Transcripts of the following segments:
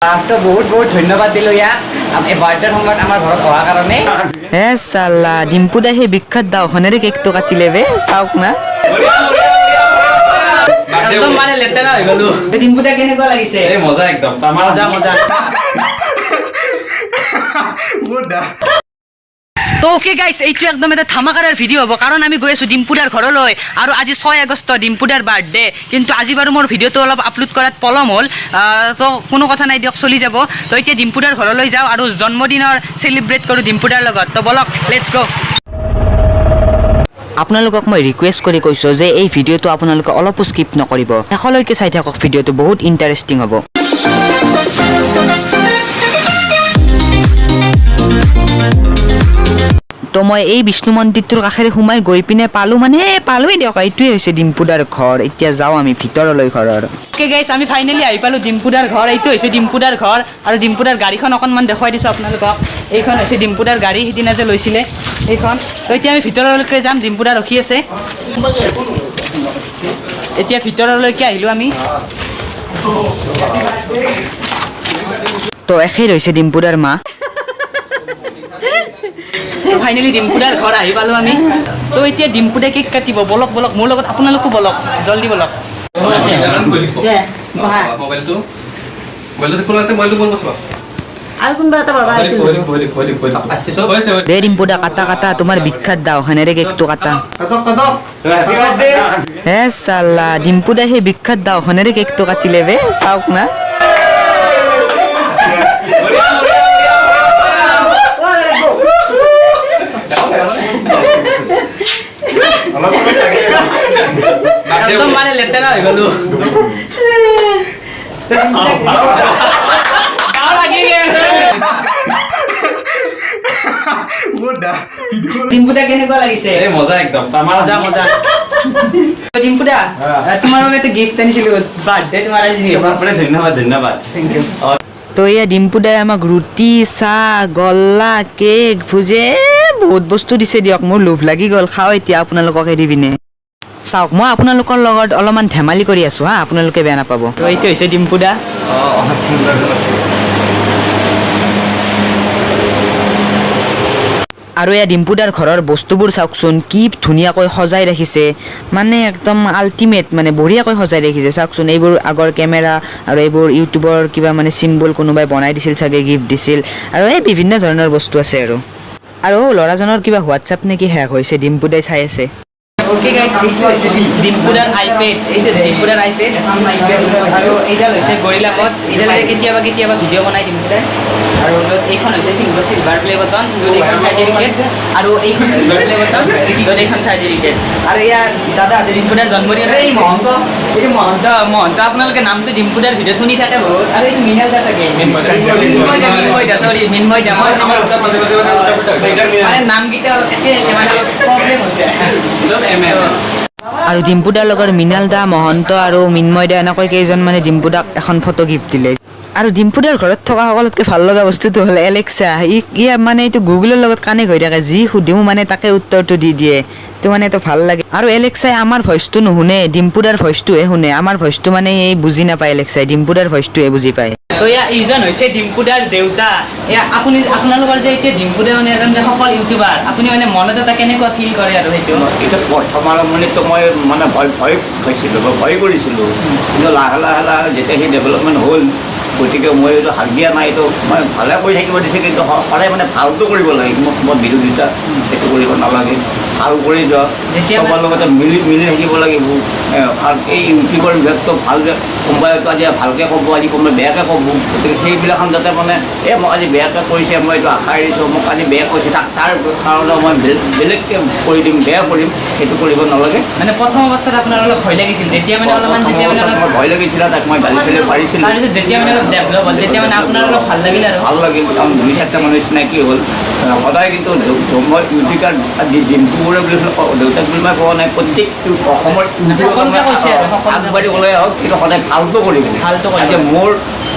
তো বহুত বহুত ধন্যবাদ দিলোঁ ইয়াক এই বাৰ্থডেৰ সময়ত আমাৰ ঘৰত অহাৰ কাৰণে। হে চালা, ডিম্পু দাই সেই বিখ্যাত দাওখনেৰে কেকটো কাটিলে বে, চাওক না। একদম মানে লেতেৰা হৈ গ'লো। ডিম্পু দা, কেনেকুৱা লাগিছে? এই মজা একদম। মজা মজা। তো অ'কে গাইছ, এইটো একদম এটা ধামাকাদাৰ ভিডিঅ' হ'ব, কাৰণ আমি গৈ আছোঁ ডিম্পুদাৰ ঘৰলৈ আৰু আজি 6 আগষ্ট, ডিম্পুদাৰ বাৰ্থডে। কিন্তু আজি বাৰু মোৰ ভিডিঅ'টো অলপ আপলোড কৰাত পলম হ'ল। তো কোনো কথা নাই দিয়ক, চলি যাব। তো এতিয়া ডিম্পুদাৰ ঘৰলৈ যাওঁ আৰু জন্মদিনৰ চেলিব্ৰেট কৰোঁ ডিম্পুদাৰ লগত। তো বলক, let's গ'। আপোনালোকক মই ৰিকুৱেষ্ট কৰি কৈছোঁ যে এই ভিডিঅ'টো আপোনালোকে অলপো স্কিপ নকৰিব, শেষলৈকে চাই থাকক। ভিডিঅ'টো বহুত ইণ্টাৰেষ্টিং হ'ব। তো মই এই বিষ্ণু মন্দিৰটোৰ কাষেৰে সোমাই গৈ পিনে পালোঁ, মানে পালোৱেই দিয়ক। এইটোৱে হৈছে ডিম্পুদাৰ ঘৰ। এতিয়া যাওঁ আমি ভিতৰলৈ ঘৰৰ। অ'কে গাইছ, আমি ফাইনেলি আহি পালোঁ ডিম্পুদাৰ ঘৰ। এইটো হৈছে ডিম্পুদাৰ ঘৰ আৰু ডিম্পুদাৰ গাড়ীখন অকণমান দেখুৱাই দিছোঁ আপোনালোকক। এইখন হৈছে ডিম্পুদাৰ গাড়ী, সিদিনা যে লৈছিলে এইখন। তো এতিয়া আমি ভিতৰলৈকে যাম, ডিম্পুদা ৰখি আছে। এতিয়া ভিতৰলৈকে আহিলোঁ আমি। তো এখেত হৈছে ডিম্পুদাৰ মা। ফাইনেলি ডিম্পুদাৰ ঘৰ আহি পালোঁ আমি। তো এতিয়া ডিম্পুদাই কেক কাটিব। বলক বলক, মোৰ লগত আপোনালোকো বলক, জল্দি বলক। মোবাইলটো মোবাইলটো খোলাতে মোবাইলটো বন্ধ চাবা। আৰু কোনোবা এটা বাবা আছিল। হৈছে হৈছে। দে ডিম্পুদা, কাটা কাটা, তোমাৰ বিখ্যাত দাওখনেৰে কেকটো কাটা। হে চালা, ডিম্পুদাই সেই বিখ্যাত দাওখনেৰে কেকটো কাটিলে বে, চাওক না। একদম মানে লেতেৰা হৈ গ'লো। গাঁও লাগি গেল। ডিম্পুদা, কেনেকুৱা লাগিছে? এই মজা একদম। মজা মজা। ডিম্পুদা, তোমাৰ বাবে এটা গিফ্ট আনিছিলো, বাৰ্থডে তোমাৰ আজি। ধন্যবাদ ধন্যবাদ। Thank U. তো এয়া ডিম্পুদাই আমাক ৰুটি, চাহ, গল্লা, কেক, ভুজে বহুত বস্তু দিছে দিয়ক। মোৰ লোভ লাগি গ'ল। খাওঁ এতিয়া আপোনালোকক এৰি পিনে। চাওক, মই আপোনালোকৰ লগত অলপমান ধেমালি কৰি আছোঁ হা, আপোনালোকে বেয়া নাপাব। তো এইটো হৈছে ডিম্পুদা। আৰু এয়া ডিম্পুদাৰ ঘৰৰ বস্তুবোৰ চাওকচোন, কি ধুনীয়াকৈ সজাই ৰাখিছে। মানে একদম আল্টিমেট, মানে বঢ়িয়াকৈ সজাই ৰাখিছে। চাওকচোন, এইবোৰ আগৰ কেমেৰা আৰু এইবোৰ ইউটিউবৰ কিবা মানে চিম্বল কোনোবাই বনাই দিছিল চাগে, গিফ্ট দিছিল। আৰু এই বিভিন্ন ধৰণৰ বস্তু আছে। আৰু ল'ৰাজনৰ কিবা হোৱাটছআপ নেকি শেষ হৈছে, ডিম্পুদাই চাই আছে। অ'কে গাইছ, এইটো হৈছে ডিম্পুদাৰ আইপেড। এইটো হৈছে ডিম্পুদাৰ আইপেড আৰু এইডাল হৈছে গৰিলা পড। এইডালেৰে কেতিয়াবা কেতিয়াবা ভিডিঅ' বনাই ডিম্পুদাই। আৰু য'ত এইখন হৈছে চিলভাৰ প্লে বটন, য'ত এইখন চাৰ্টিফিকেট, আৰু এইখন চিলভাৰ প্লে বটন, য'ত এইখন চাৰ্টিফিকেট। আৰু ইয়াৰ দাদা আছে, ডিম্পুদাৰ জন্মদিন। এই মহন্ত, এইটো মহন্ত। মহন্ত, আপোনালোকে নামটো ডিম্পুদাৰ ভিডিঅ'ত শুনি থাকে বহুত। আৰু এইটো মৃণাল দা চাগে, মিন্ময় দা, মিন্ময় দা, চৰি, মিন্ময় দা। মই মানে নামকেইটা অলপ একে একে, মানে অলপ প্ৰব্লেম হৈছে। আৰু ডিম্পুদাৰ লগত মৃণাল দা, মহন্ত আৰু মিন্ময় দা, এনেকৈ কেইজন মানে ডিম্পুদাক এখন ফটো গিফ্ট দিলে। আৰু ডিম্পুদাৰ ঘৰত থকা সকলোতকৈ ভাল লগা বস্তুটো হ'ল এলেক্সা। ই ই মানে এইটো গুগলৰ লগত কানেক্ট হৈ থাকে, যি সুধোঁ মানে তাকে উত্তৰটো দি দিয়ে। তো মানে এইটো ভাল লাগে। আৰু এলেক্সাই আমাৰ ভইচটো নুশুনে, ডিম্পুদাৰ ভইচটোহে শুনে। আমাৰ ভইচটো মানে এই বুজি নাপায় এলেক্সাই, ডিম্পুদাৰ ভইচটোহে বুজি পায়। তো এয়া এইজন হৈছে ডিম্পুদাৰ দেউতা। এয়া আপুনি, আপোনালোকৰ যে এতিয়া ডিম্পুদা মানে এজন যে সফল ইউটিউবাৰ, আপুনি মানে মনত এটা কেনেকুৱা ফিল কৰে আৰু সেইটো? এতিয়া প্ৰথম আৰম্ভণিতো মই মানে ভয় ভয় খাইছিলোঁ বা ভয় কৰিছিলোঁ। কিন্তু লাহে লাহে লাহে যেতিয়া সি ডেভেলপমেণ্ট হ'ল, গতিকে মই এইটো হাক দিয়া নাই। এইটো মই ভালে কৰি থাকিব দিছে, কিন্তু সদায় মানে ভালটো কৰিব লাগে। মোক মই বিৰোধিতা সেইটো কৰিব নালাগে, ভাল কৰি যোৱা। যেতিয়া চবৰ লগতে মিলি মিলি থাকিব লাগিব। আৰু এই ইউটিউবৰ বিভাগটো ভাল যে কোনোবাই আজি ভালকৈ ক'ব, আজি কোনোবাই বেয়াকৈ ক'ব। গতিকে সেইবিলাখন যাতে মানে এই মোক আজি বেয়াকৈ কৰিছে, মই এইটো আশা এৰিছোঁ, মোক আজি বেয়া কৈছে, তাক তাৰ কাৰণে মই বেলেগকৈ কৰি দিম, বেয়া কৰিম, সেইটো কৰিব নালাগে। মানে প্ৰথম অৱস্থাত আপোনাৰ অলপ ভয় লাগিছিল, যেতিয়া মানে অলপমান যেতিয়া মানে অলপ মোৰ ভয় লাগিছিলে, তাক মই গালি চালি পাৰিছিলোঁ। তাৰপিছত যেতিয়া মানে অলপ ডেভেলপ হ'ল, তেতিয়া মানে আপোনাৰ অলপ ভাল লাগিল আৰু। ভাল লাগিল, কাৰণ দুই চাৰিটা মানুহ চিনাকি হ'ল সদায়। কিন্তু মই ইউটিউবাৰ ডিম্পুবোৰে বুলি দেউতাক বুলি মই কোৱা নাই, প্ৰত্যেকটো অসমৰ সকলোকে কৈছে আৰু, সকলোকে। আগবাঢ়ি গ'লে হওক, কিন্তু সদায় ভালটো কৰিব। ভালটো কৰিব। এতিয়া মোৰ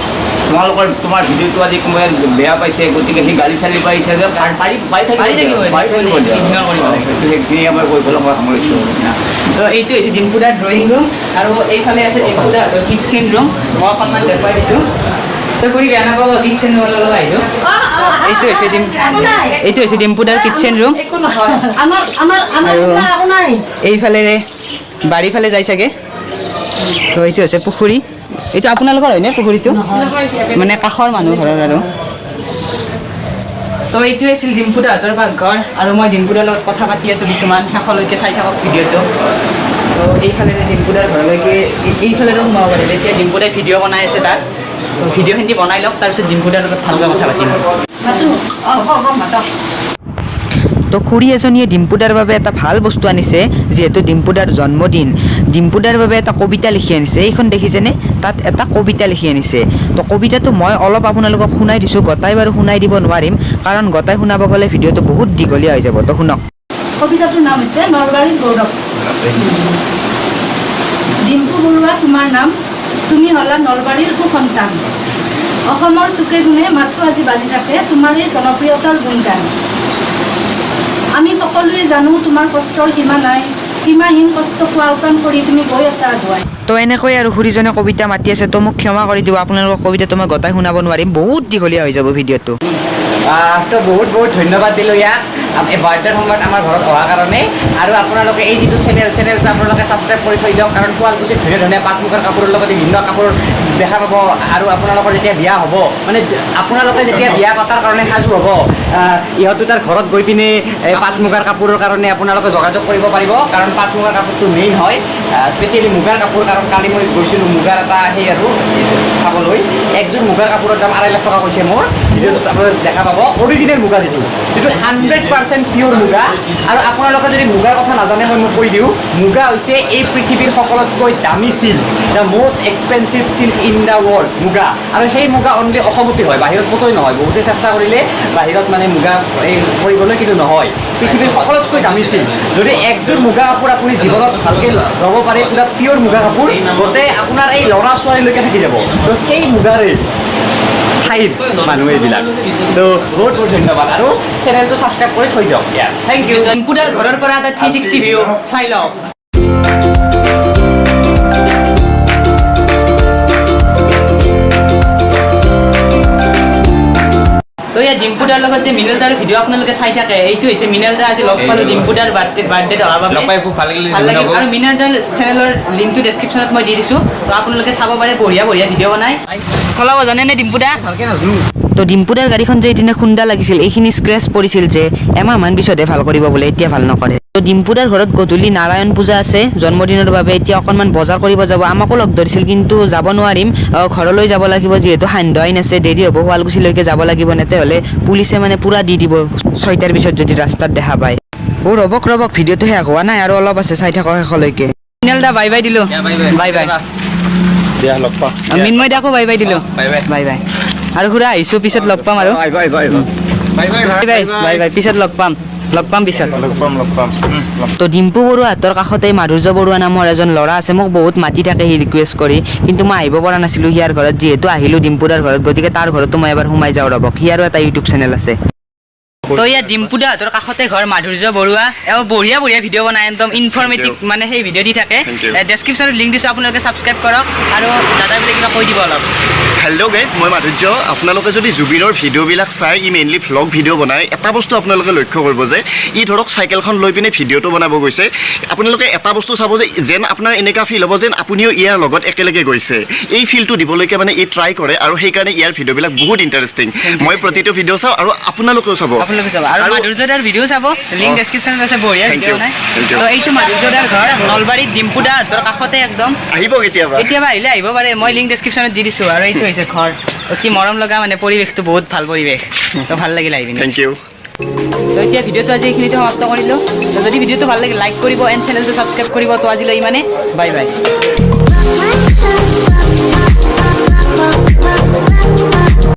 তোমালোকৰ তোমাৰ ভিডিঅ'টো আজি কোনোবাই বেয়া পাইছে, গতিকে সি গালি চালি পাইছে যে পাৰি পাৰি পাৰি থাকিব থাকিব, পাৰি থাকিব দিয়া। Ignore কৰিব লাগে। সেইখিনি আমাৰ কৈ পেলাই মই সামৰিছোঁ। তো এইটো হৈছে ডিম্পুদাৰ ড্ৰয়িং ৰুম আৰু এইফালে আছে ডিম্পুদাৰ কিটচেন ৰুম। মই অকণমান দেখুৱাই দিছোঁ। তই খুৰী বেয়া নাপাব, কিটচেন ৰুমলৈ অলপ আহিলোঁ। এইটো হৈছে ডিম এইটো হৈছে ডিম্পুদাৰ কিটচেন ৰুম। আমাৰ আমাৰ আমাৰ আৰু একো নাই। এইফালেৰে বাৰীফালে যায় চাগে। তো এইটো হৈছে পুখুৰী। এইটো আপোনালোকৰ হয়নে পুখুৰীটো? মানে কাষৰ মানুহ ঘৰৰ আৰু। তো এইটোৱে আছিল ডিম্পুদাহঁতৰ পাকঘৰ আৰু মই ডিম্পুদাৰ লগত কথা পাতি আছোঁ কিছুমান। শেষলৈকে চাই থাকক ভিডিঅ'টো। তো এইফালেৰে ডিম্পুদাৰ ঘৰলৈকে এইফালেৰে সোমাব পাৰিব। এতিয়া ডিম্পুদাই ভিডিঅ' বনাই আছে তাত। তো ভিডিঅ'খিনি বনাই লওক, তাৰপিছত ডিম্পুদাৰ লগত ভালকৈ কথা পাতিম। মাতো। তো খুৰী এজনীয়ে ডিম্পুদাৰ বাবে এটা ভাল বস্তু আনিছে। যিহেতু ডিম্পুদাৰ জন্মদিন, ডিম্পুদাৰ বাবে এটা কবিতা লিখি আনিছে। এইখন দেখিছেনে? তাত এটা কবিতা লিখি আনিছে। তো কবিতাটো মই অলপ আপোনালোকক শুনাই দিছোঁ। গোটাই বাৰু শুনাই দিব নোৱাৰিম, কাৰণ গোটাই শুনাব গ'লে ভিডিঅ'টো বহুত দীঘলীয়া হৈ যাব। তো শুনক। কবিতাটোৰ নাম হৈছে নলবাৰীৰ গৌৰৱ। ডিম্পু বৰুৱা তোমাৰ নাম, তুমি হ'লা নলবাৰীৰ সুসন্তান। অসমৰ চুকে কোণে মাথো আজি বাজি থাকে তোমাৰ এই জনপ্ৰিয়তাৰ গুণগান। আমি সকলোৱে জানো তোমাৰ কষ্টৰ সীমা নাই। সীমাহীন কষ্টকো আওকাণ কৰি তুমি গৈ আছা আগুৱাই। তো এনেকৈ আৰু খুৰীজনে কবিতা মাতি আছে। তো মোক ক্ষমা কৰি দিব, আপোনালোকক কবিতাটো মই গোটাই শুনাব নোৱাৰিম, বহুত দীঘলীয়া হৈ যাব ভিডিঅ'টো। তো বহুত বহুত ধন্যবাদ দিলোঁ ইয়াক এই বাৰ্থডেৰ সময়ত আমাৰ ঘৰত অহাৰ কাৰণে। আৰু আপোনালোকে এই যিটো চেনেলটো আপোনালোকে ছাবস্ক্ৰাইব কৰি থৈ দিয়ক, কাৰণ শুৱালকুছিত ধুনীয়া ধুনীয়া পাট মুগাৰ কাপোৰৰ লগতে বিভিন্ন কাপোৰ দেখা পাব। আৰু আপোনালোকৰ যেতিয়া বিয়া হ'ব, মানে আপোনালোকে যেতিয়া বিয়া পতাৰ কাৰণে সাজু হ'ব, ইহঁত দুটাৰ ঘৰত গৈ পিনে এই পাট মুগাৰ কাপোৰৰ কাৰণে আপোনালোকে যোগাযোগ কৰিব পাৰিব, কাৰণ পাট মুগাৰ কাপোৰটো মেইন হয়, স্পেচিয়েলি মুগাৰ কাপোৰ। কাৰণ কালি মই গৈছিলোঁ মুগাৰ এটা সেই আৰু চাবলৈ, একযোৰ মুগাৰ কাপোৰৰ দাম 2.5 লাখ টকা কৈছে। মোৰ ভিডিঅ'টোত আপোনালোকে দেখা পাব অৰিজিনেল মুগা, যিটো 100% পিয়'ৰ মুগা। আৰু আপোনালোকে যদি মুগাৰ কথা নাজানে, মই কৈ দিওঁ, মুগা হৈছে এই পৃথিৱীৰ সকলোতকৈ দামী silk, the most expensive silk in the world মুগা। আৰু সেই মুগা অনলি অসমতে হয়, বাহিৰত ক'তোই নহয়। বহুতে চেষ্টা কৰিলে বাহিৰত মানে মুগা এই কৰিবলৈ, কিন্তু নহয়। পৃথিৱীৰ সকলোতকৈ দামী চিল্ক। যদি একযোৰ মুগা কাপোৰ আপুনি জীৱনত ভালকৈ ল'ব পাৰে, পূৰা পিয়'ৰ মুগা কাপোৰ, গোটেই আপোনাৰ এই ল'ৰা ছোৱালীলৈকে থাকি যাব। তো সেই মুগাৰে ঠাইৰ মানুহ এইবিলাক। তো বহুত বহুত ধন্যবাদ আৰু চেনেলটো ছাবস্ক্ৰাইব কৰি থৈ দিয়ক ইয়াৰ। Thank U. ডিম্পুদাৰ ঘৰৰ পৰা এটা 360 ভিউ চাই লওক। তো ইয়াত ডিম্পুদাৰ লগত যে মিনেল দাৰ ভিডিঅ' আপোনালোকে চাই থাকে, এইটো হৈছে মিনেল দা। আজি লগ পালোঁ ডিম্পুদাৰ বাৰ্থডেত অহাৰ বাবে। লগ পাই খুব ভাল লাগিল। ভাল লাগিল। আৰু মিনেল দাৰ চেনেলৰ লিংকটো ডেছক্ৰিপশ্যনত মই দি দিছোঁ, তো আপোনালোকে চাব পাৰে। বঢ়িয়া বঢ়িয়া ভিডিঅ' বনাই। চলাব জানেনে ডিম্পুদা? ভালকে নাজানো। তো ডিম্পুদাৰ গাড়ীখন যে এইদিনা খুন্দা লাগিছিল, এইখিনি স্ক্ৰেচ পৰিছিল যে, এমাহমান পিছতহে ভাল কৰিব বোলে, এতিয়া ভাল নকৰে। তো ডিম্পুদাৰ ঘৰত গধূলি নাৰায়ণ পূজা আছে জন্মদিনৰ বাবে। এতিয়া অকণমান বজাৰ কৰিব যাব, আমাকো লগ ধৰিছিল, কিন্তু যাব নোৱাৰিম। ঘৰলৈ যাব লাগিব, যিহেতু সান্ধ্য আইন আছে, দেৰি হ'ব, শুৱালকুছিলৈকে যাব লাগিব। নহ'লে পুলিচে মানে পূৰা দি দিব 6টাৰ পিছত যদি ৰাস্তাত দেখা পায়। অ' ৰ'বক ৰ'বক, ভিডিঅ'টো শেষ হোৱা নাই, আৰু অলপ আছে, চাই থাকক শেষলৈকে। মিনেল দা, বাই বাই দিলোঁ। Bye bye. Bye bye. দিয়া, লগ পাম। মিন্ময় দাকো বাই বাই দিলোঁ। Bye bye. Bye bye. আৰু খুৰা, আহিছোঁ, পিছত লগ পাম আৰু। Bye bye bye. Bye bye. Bye bye bye bye. পিছত লগ পাম, লগ পাম পিছত। লগ পাম, লগ পাম। তো ডিম্পু বৰুৱাহঁতৰ কাষতে মাধুৰ্য বৰুৱা নামৰ এজন ল'ৰা আছে। মোক বহুত মাতি থাকে সি ৰিকুৱেষ্ট কৰি, কিন্তু মই আহিব পৰা নাছিলোঁ সিয়াৰ ঘৰত। যিহেতু আহিলোঁ ডিম্পুদাৰ ঘৰত, গতিকে তাৰ ঘৰতো মই এবাৰ সোমাই যাওঁ ৰ'বক। সিয়াৰো এটা ইউটিউব চেনেল আছে। তো ইয়াত ডিম্পুদাহঁতৰ কাষতে ঘৰ মাধুৰ্য বৰুৱা। এওঁ বঢ়িয়া বঢ়িয়া ভিডিঅ' বনায়, একদম ইনফৰ্মেটিভ মানে সেই ভিডিঅ' দি থাকে। Thank you. ডেছক্ৰিপশ্যনত লিংক দিছোঁ, আপোনালোকে ছাবস্ক্ৰাইব কৰক। আৰু দাদা বোলে কিবা কৈ দিব অলপ। হেল্ল' গাইজ, মই মাধুৰ্য। আপোনালোকে যদি জুবিনৰ ভিডিঅ'বিলাক চাই, ই মেইনলি ভ্লগ ভিডিঅ' বনায়। এটা বস্তু আপোনালোকে লক্ষ্য কৰিব যে ই ধৰক চাইকেলখন লৈ পিনে ভিডিঅ'টো বনাব গৈছে, আপোনালোকে এটা বস্তু চাব যে যেন আপোনাৰ এনেকুৱা ফিল হ'ব যেন আপুনিও ইয়াৰ লগত একেলগে গৈছে। এই ফিলটো দিবলৈকে মানে ই ট্ৰাই কৰে আৰু সেইকাৰণে ইয়াৰ ভিডিঅ'বিলাক বহুত ইণ্টাৰেষ্টিং। মই প্ৰতিটো ভিডিঅ' চাওঁ আৰু আপোনালোকেও চাব। আপোনালোকে চাব আৰু মাধুৰ্য দাৰ ভিডিঅ' চাব, লিংক ডেছক্ৰিপশ্যনত আছে। বঢ়িয়া Thank video you. বনায়। Thank you. তো এইটো মাধুৰ্য দাৰ ঘৰ নলবাৰীত, ডিম্পুদাহঁতৰ কাষতে একদম। আহিব কেতিয়াবা। কেতিয়াবা আহিলে আহিব পাৰে, মই লিংক ডেছক্ৰিপশ্যনত দি দিছোঁ। আৰু এইটো হৈছে ঘৰ। অতি মৰম লগা মানে পৰিৱেশটো, বহুত ভাল পৰিৱেশ। তো ভাল লাগিল আহি পিনে। Thank you. তো এতিয়া ভিডিঅ'টো আজি এইখিনিতে সমাপ্ত কৰিলোঁ। তো যদি ভিডিঅ'টো ভাল লাগে, লাইক কৰিব এণ্ড চেনেলটো ছাবস্ক্ৰাইব কৰিব। তো আজিলৈ ইমানে, বাই বাই। Bye.